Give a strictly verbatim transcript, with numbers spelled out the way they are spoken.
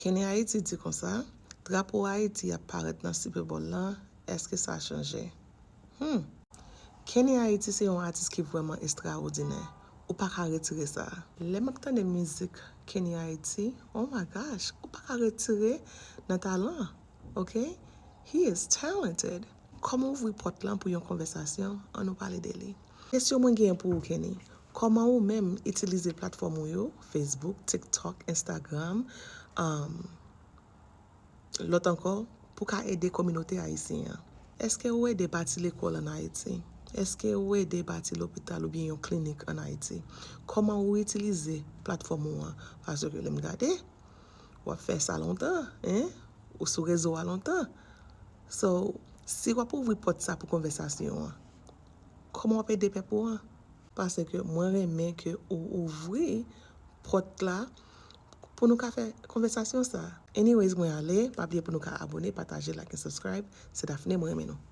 Kenny Haiti di konsa, drapo Ayiti ap parèt nan Super Bowl lan, èske sa chanje? Hmm. Kenny Haiti se yon atis ki vrèman estrawòdinè. Ou pa ka retire sa. Lè m ap tande mizik Kenny Haiti, oh my gosh, ou pa ka retire nan talan, ok? He is talented. Kòman ouvri pòt lan pou yon konvèsasyon? Ann nou pale de li. Kesyon mwen genyen pou ou, Kenny. Kòman ou menm itilize platfòm ou yo, Facebook, TikTok, Instagram, um, lòt ankò, pou ka ede kominote ayisyen an? Èske ou ede bati lekòl ann Ayiti? Èske ou ede bati lopital oubyen yon klinik ann Ayiti? Kòman ou itilize platfòm ou an? Paske lè m gade, w ap fè sa lontan, en? Ou sou rezo a lontan. So, si w ap ouvri pòt sa pou konvèsasyon an, kòman w ap ede pèp ou an? Paske mwen renmen ke ou ouvri pòt la pou nou ka fè konvèsasyon sa. Anyways, mwen ale, pa bliye pou nou ka abòne, pataje, like and subscribe. Se Daphné, mwen renmen nou.